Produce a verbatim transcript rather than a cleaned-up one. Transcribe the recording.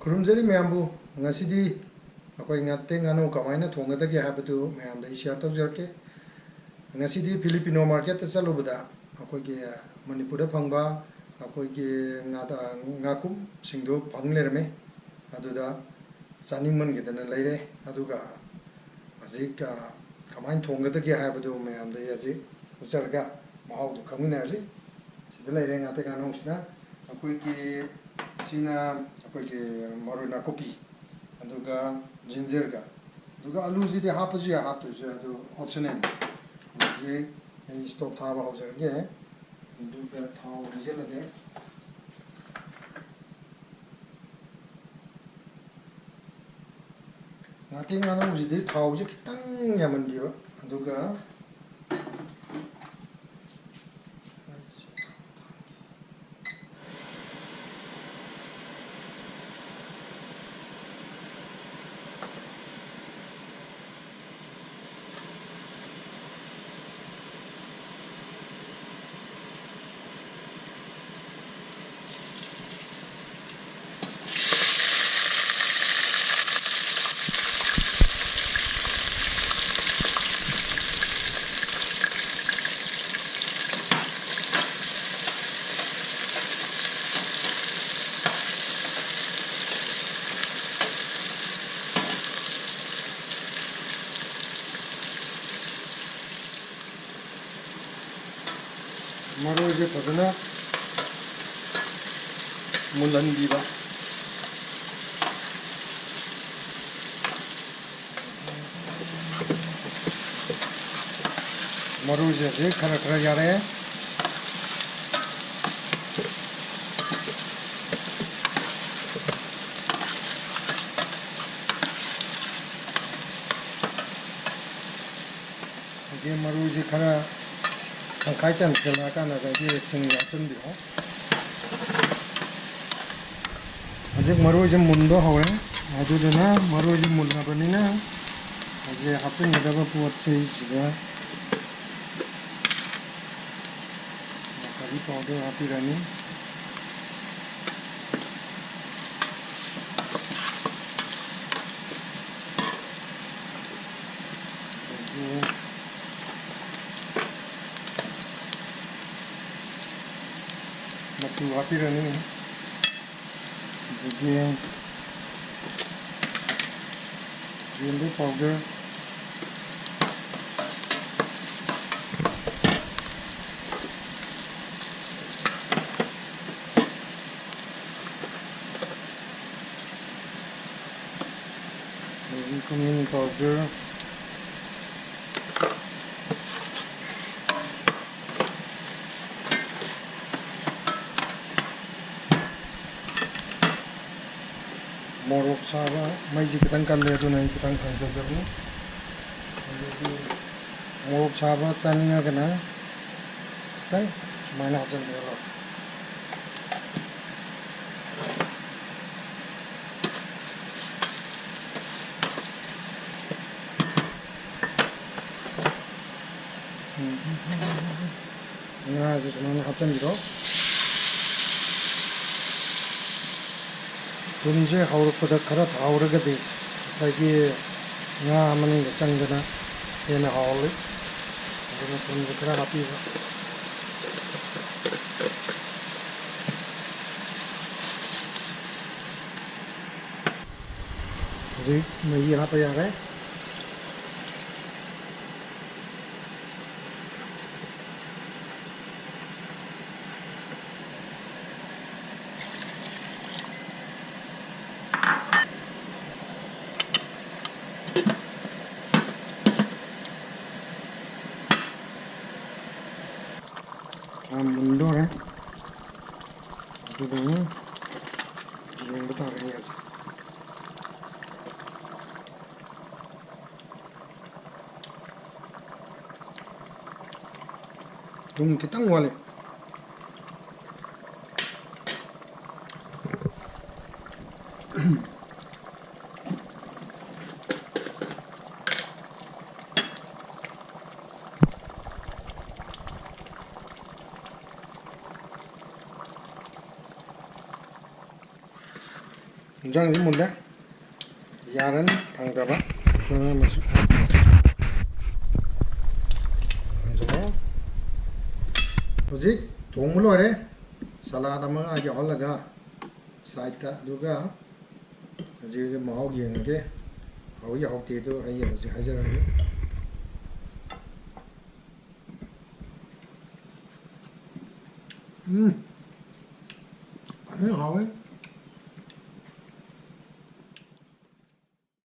ꯈꯨꯔꯨꯝꯖꯔꯤ ꯃꯌꯥꯝꯕꯨ꯫ ꯉꯁꯤꯗꯤ ꯑꯩꯈꯣꯏ ꯉꯥꯇꯦꯛ ꯉꯥꯅꯧ ꯀꯃꯥꯏꯅ ꯊꯣꯡꯒꯗꯒꯦ ꯍꯥꯏꯕꯗꯨ ꯃꯌꯥꯝꯗ ꯑꯩ share ꯇꯧꯖꯔꯛꯀꯦ꯫ ꯉꯁꯤꯗꯤ Filipino market ꯇ ꯆꯠꯂꯨꯕꯗ ꯑꯩꯈꯣꯏꯒꯤ ꯃꯅꯤꯄꯨꯔꯗ ꯐꯪꯕ ꯑꯩꯈꯣꯏꯒꯤ ꯉꯥ-, ꯉꯥꯀꯨꯞꯁꯤꯡꯗꯨ ꯐꯪ ꯂꯩꯔꯝꯃꯦ꯫ ꯑꯗꯨꯗ ꯆꯥꯅꯤꯡꯃꯟꯒꯤꯗꯅ ꯂꯩꯔꯦ꯫ ꯑꯗꯨꯒ ꯍꯧꯖꯤꯛ, ꯑ, ꯀꯃꯥꯏꯅ ꯊꯣꯡꯒꯗꯒꯦ ꯍꯥꯏꯕꯗꯨ ꯃꯌꯥꯝꯗ ꯑꯩ ꯍꯧꯖꯤꯛ ꯎꯠꯆꯔꯒ ꯃꯍꯥꯎꯗꯨ ꯈꯪꯃꯤꯟꯅꯔꯁꯤ꯫ ꯁꯤꯗ ꯂꯩꯔꯦ ꯉꯥꯇꯦꯛ ꯉꯥꯅꯧꯁꯤꯅ꯫ ꯑꯩꯈꯣꯏꯒꯤ, ꯁꯤꯅ ꯑꯩꯈꯣꯏꯒꯤ ꯃꯔꯣꯏ ꯅꯥꯀꯨꯞꯄꯤ, ꯑꯗꯨꯒ ginger ꯒ, ꯑꯗꯨꯒ ꯑꯂꯨꯁꯤꯗꯤ ꯍꯥꯞꯄꯁꯨ ꯌꯥꯏ, ꯍꯥꯞꯇ꯭ꯔꯁꯨ ꯌꯥꯏ, ꯑꯗꯨ optional꯫ ꯍꯧꯖꯤꯛ ꯑꯩ stove ꯊꯥꯕ ꯍꯧꯖꯔꯒꯦ꯫ ꯑꯗꯨꯒ ꯊꯥꯎ ꯍꯩꯖꯤꯜꯂꯒꯦ꯫ ꯉꯥꯇꯦꯛ ꯉꯥꯅꯧꯁꯤꯗꯤ ꯊꯥꯎꯁꯦ ꯈꯤꯇꯪ ꯌꯥꯝꯍꯟꯕꯤꯕ, ꯑꯗꯨꯒ ꯃꯔꯣꯏꯁꯦ ꯐꯖꯅ ꯃꯨꯜꯍꯟꯕꯤꯕ꯫ ꯃꯔꯣꯏꯁꯦ ꯍꯧꯖꯤꯛ ꯈꯔ ꯈꯔ ꯌꯥꯔꯛꯑꯦ꯫ ꯍꯧꯖꯤꯛ ꯃꯔꯣꯏꯁꯤ ꯈꯔ ꯇꯪꯈꯥꯏ ꯆꯟꯁꯤꯜꯂꯛꯑꯀꯥꯟꯗ ꯉꯁꯥꯏꯒꯤ ꯁꯤꯡ ꯍꯥꯞꯆꯤꯟꯕꯤꯔꯣ꯫ ꯍꯧꯖꯤꯛ ꯃꯔꯣꯏꯁꯦ ꯃꯨꯟꯕ ꯍꯧꯔꯦ꯫ ꯑꯗꯨꯗꯨꯅ ꯃꯔꯣꯏꯁꯦ ꯃꯨꯜꯂꯕꯅꯤꯅ ꯍꯧꯖꯤꯛ ꯍꯥꯞꯆꯤꯟꯒꯗꯕ ꯄꯣꯠꯁꯤꯗ curry powder ꯍꯥꯞꯄꯤꯔꯅꯤ꯫ ꯍꯥꯞꯄꯤꯔꯅꯤ꯫ ꯑꯗꯒꯤ ꯌꯦꯟꯗꯨ powder, ꯑꯗꯒꯤ cumin powder, ꯃꯣꯔꯣꯛ ꯁꯥꯕ, ꯃꯩꯁꯤ ꯈꯤꯇꯪ ꯀꯜꯂꯦ, ꯑꯗꯨꯅ ꯑꯩ ꯈꯤꯇꯪ ꯍꯟꯊꯖꯕꯅꯤ꯫ ꯑꯗꯒꯤ ꯃꯣꯔꯣꯛ ꯁꯥꯕ ꯆꯥꯅꯤꯡꯉꯒꯅ ꯈꯤꯇꯪ ꯁꯨꯃꯥꯏꯅ ꯍꯥꯞꯆꯤꯟꯕꯤꯔꯣ꯫ ꯉꯥꯁꯦ ꯁꯨꯃꯥꯏꯅ ꯍꯥꯞꯆꯤꯟꯕꯤꯔꯣ꯫ ꯊꯨꯝꯁꯦ ꯍꯧꯔꯛꯄꯗ ꯈꯔ ꯊꯥꯍꯧꯔꯒꯗꯤ ꯉꯁꯥꯏꯒꯤ ꯉꯥ ꯃꯅꯨꯡꯗ ꯆꯪꯗꯅ ꯍꯦꯟꯅ ꯍꯥꯎꯍꯜꯂꯤ꯫ ꯑꯗꯨꯅ ꯊꯨꯝꯁꯦ ꯈꯔ ꯍꯥꯞꯄꯤꯕ꯫ ꯍꯧꯖꯤꯛ ꯃꯍꯤ ꯍꯥꯞꯄ ꯌꯥꯔꯦ꯫ ꯈꯔ ꯃꯨꯟꯗꯣꯔꯦ꯫ ꯑꯗꯨꯒ ꯌꯦꯡꯕ ꯇꯥꯔꯦ ꯍꯧꯖꯤꯛ꯫ ꯊꯨꯝ ꯈꯤꯇꯪ ꯋꯥꯠꯂꯤ꯫ ꯏꯟꯖꯥꯡꯁꯤ ꯃꯨꯜꯂꯦ꯫ ꯌꯥꯔꯅꯤ ꯊꯥꯡꯗꯕ꯫ ꯍꯧꯖꯤꯛ ꯊꯣꯡꯕ ꯂꯣꯏꯔꯦ꯫ ꯁꯂꯥꯗ ꯑꯃꯒ ꯌꯥꯎꯍꯜꯂꯒ ꯁꯥꯏꯠꯇ, ꯑꯗꯨꯒ ꯍꯧꯖꯤꯛ ꯃꯍꯥꯎ ꯌꯦꯡꯉꯒꯦ꯫ ꯍꯥꯎꯏ ꯍꯥꯎꯇꯦꯗꯣ ꯑꯩ ꯍꯧꯖꯤꯛ ꯍꯥꯏꯖꯔꯛꯑꯒꯦ꯫ ꯎꯝ, ꯐꯖꯅ ꯍꯥꯎꯋꯦ꯫